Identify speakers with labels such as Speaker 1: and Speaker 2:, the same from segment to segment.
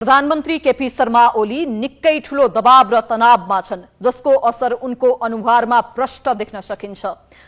Speaker 1: प्रधानमन्त्री केपी शर्मा ओली निकै ठूलो दबाव र तनावमा छन्, जसको असर उनको अनुहारमा प्रष्ट देख्न सकिन्छ।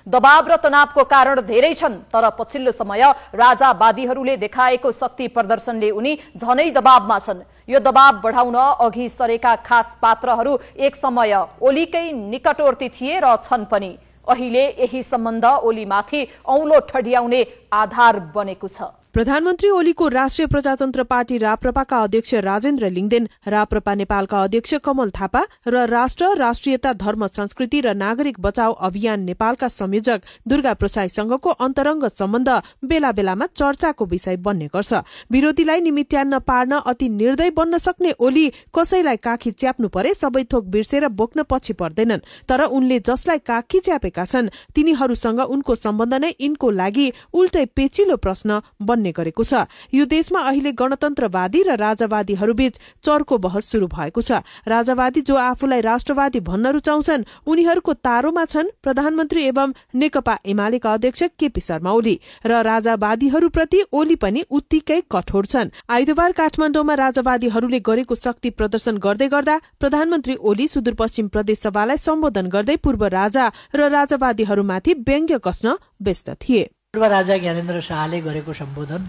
Speaker 1: दबाव र तनावको कारण धेरै छन्, तर पछिल्लो समय राजावादीहरूले देखाएको शक्ति प्रदर्शनले उनी झनै दबावमा छन्। यो दबाव बढाउन अघि सरेका खास पात्रहरू एक समय ओलीकै निकटवर्ती थिए र छन् पनि। अहिले यही सम्बन्ध ओलीमाथि औँलो ठड्याउने आधार बनेको छ।
Speaker 2: प्रधानमन्त्री ओलीको राष्ट्रिय प्रजातन्त्र पार्टी राप्रपाका अध्यक्ष राजेन्द्र लिङदेन, राप्रपा नेपालका अध्यक्ष कमल थापा र राष्ट्र, राष्ट्रियता, धर्म, संस्कृति र नागरिक बचाउ अभियान नेपालका संयोजक दुर्गा प्रसाईसँगको अन्तरङ्ग सम्बन्ध बेला बेलामा चर्चाको विषय बन्ने गर्छ। विरोधीलाई निमित्यान्न पार्न अति निर्दय बन्न सक्ने ओली कसैलाई काखी च्याप्नु परे सबै थोक बिर्सेर बोक्न पछि पर्दैनन्। तर उनले जसलाई काखी च्यापेका छन् तिनीहरूसँग उनको सम्बन्ध नै यिनको लागि उल्टै पेचिलो प्रश्न बन्ने गरेको छ। यो देशमा अहिले गणतन्त्रवादी र राजावादीहरूबीच चर्को बहस शुरू भएको छ। राजावादी जो आफूलाई राष्ट्रवादी भन्न रुचाउँछन् उनीहरूको तारोमा छन् प्रधानमन्त्री एवं नेकपा एमालेका अध्यक्ष केपी शर्मा ओली र राजावादीहरूप्रति ओली पनि उत्तिकै कठोर छन्। आइतबार काठमाडौँमा राजावादीहरूले गरेको शक्ति प्रदर्शन गर्दै गर्दा प्रधानमन्त्री ओली सुदूरपश्चिम प्रदेश सभालाई सम्बोधन गर्दै पूर्व राजा र राजावादीहरूमाथि व्यङ्ग्य कस्न व्यस्त थिए।
Speaker 3: पूर्व राजा ज्ञानेन्द्र शाहले गरेको सम्बोधन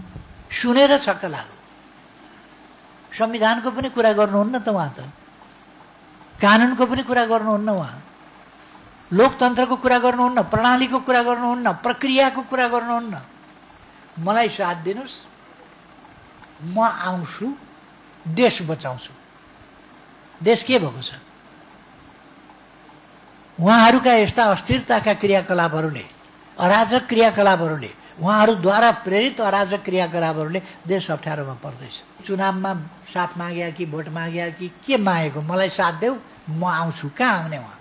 Speaker 3: सुनेर छक्क लाग्यो। संविधानको पनि कुरा गर्नुहुन्न त उहाँ, त कानुनको पनि कुरा गर्नुहुन्न उहाँ, लोकतन्त्रको कुरा गर्नुहुन्न, प्रणालीको कुरा गर्नुहुन्न, प्रक्रियाको कुरा गर्नुहुन्न। मलाई साथ दिनुस्, म आउँछु, देश बचाउँछु। देश के भएको छ? उहाँहरूका यस्ता अस्थिरताका क्रियाकलापहरूले, अराजक क्रियाकलापहरूले, उहाँहरूद्वारा प्रेरित अराजक क्रियाकलापहरूले देश अप्ठ्यारोमा पर्दैछ। चुनावमा साथ माग्या कि भोट माग्या कि के मागेको, मलाई साथ देऊ, म आउँछु। कहाँ आउने उहाँ?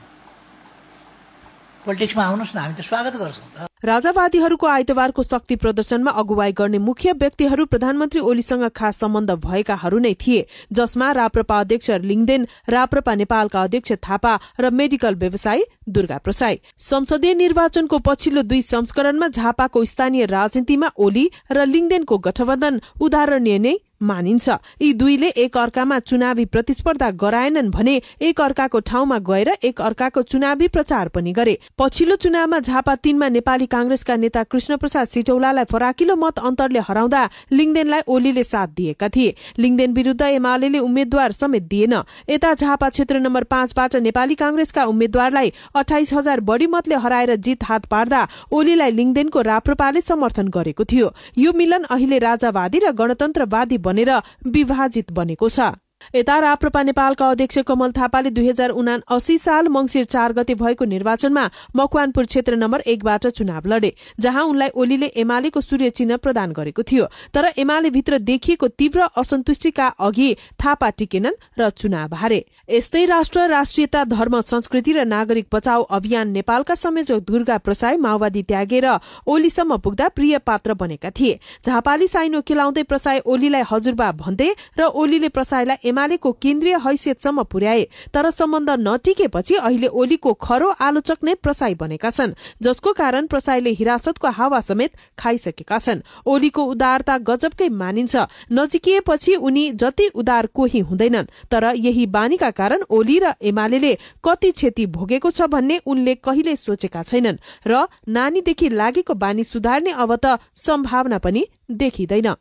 Speaker 3: पोलिटिक्समा आउनुहोस् न, हामी त स्वागत गर्छौँ त।
Speaker 2: राजावादीहरूको आइतबारको शक्ति प्रदर्शनमा अगुवाई गर्ने मुख्य व्यक्तिहरू प्रधानमन्त्री ओलीसँग खास सम्बन्ध भएकाहरू नै थिए, जसमा राप्रपा अध्यक्ष लिङदेन, राप्रपा नेपालका अध्यक्ष थापा र मेडिकल व्यवसायी दुर्गा प्रसाई। संसदीय निर्वाचनको पछिल्लो 2 संस्करणमा झापाको स्थानीय राजनीतिमा ओली र लिङदेनको गठबन्धन उदाहरणीय नै मानिन्छ। यी दुईले एक अर्कामा चुनावी प्रतिस्पर्धा गराएनन् भने एक अर्काको ठाउँमा गएर एक अर्काको चुनावी प्रचार पनि गरे। पछिल्लो चुनावमा झापा 3मा नेपाली कांग्रेसका नेता कृष्णप्रसाद सिटौलालाई फराकिलो मत अन्तरले हराउँदा लिङदेनलाई ओलीले साथ दिएका थिए। लिङदेन विरुद्ध एमालेले उम्मेद्वार समेत दिएन। यता झापा क्षेत्र नम्बर 5बाट नेपाली कांग्रेसका उम्मेद्वारलाई 28,000 बढी मतले हराएर जित हात पार्दा ओलीलाई लिङदेनको राप्रपाले समर्थन गरेको थियो। यो मिलन अहिले राजावादी र गणतन्त्रवादी बनेर विभाजित बनेको छ। यता राप्रपा नेपालका अध्यक्ष कमल थापाले 2079 साल मंसिर 4 गते भएको निर्वाचनमा मकवानपुर क्षेत्र नम्बर 1बाट चुनाव लडे, जहाँ उनलाई ओलीले एमालेको सूर्य चिन्ह प्रदान गरेको थियो। तर एमाले भित्र देखिएको तीव्र असन्तुष्टिका अघि थापा टिकेनन् र चुनाव हारे। यस्तै राष्ट्र, राष्ट्रियता, धर्म, संस्कृति र नागरिक बचाउ अभियान नेपालका संयोजक दुर्गा प्रसाई माओवादी त्यागेर ओलीसम्म पुग्दा प्रिय पात्र बनेका थिए। झापाली साइनो केलाउँदै प्रसाई ओलीलाई हजुरबा भन्थे र ओलीले प्रसाईलाई एमालेको केन्द्रीय हैसियतसम्म पुर्याए। तर सम्बन्ध नटिकेपछि अहिले ओलीको खरो आलोचक नै प्रसाई बनेका छन्, जसको कारण प्रसाईले हिरासतको हावा समेत खाइसकेका छन्। ओलीको उदारता गजबकै मानिन्छ। नजिकिएपछि उनी जति उदार कोही हुँदैनन्। तर यही बानीका कारण ओली र एमालेले कति क्षति भोगेको छ भन्ने उनले कहिले सोचेका छैनन् र नानीदेखि लागेको बानी सुधार्ने अब त सम्भावना पनि देखिँदैन।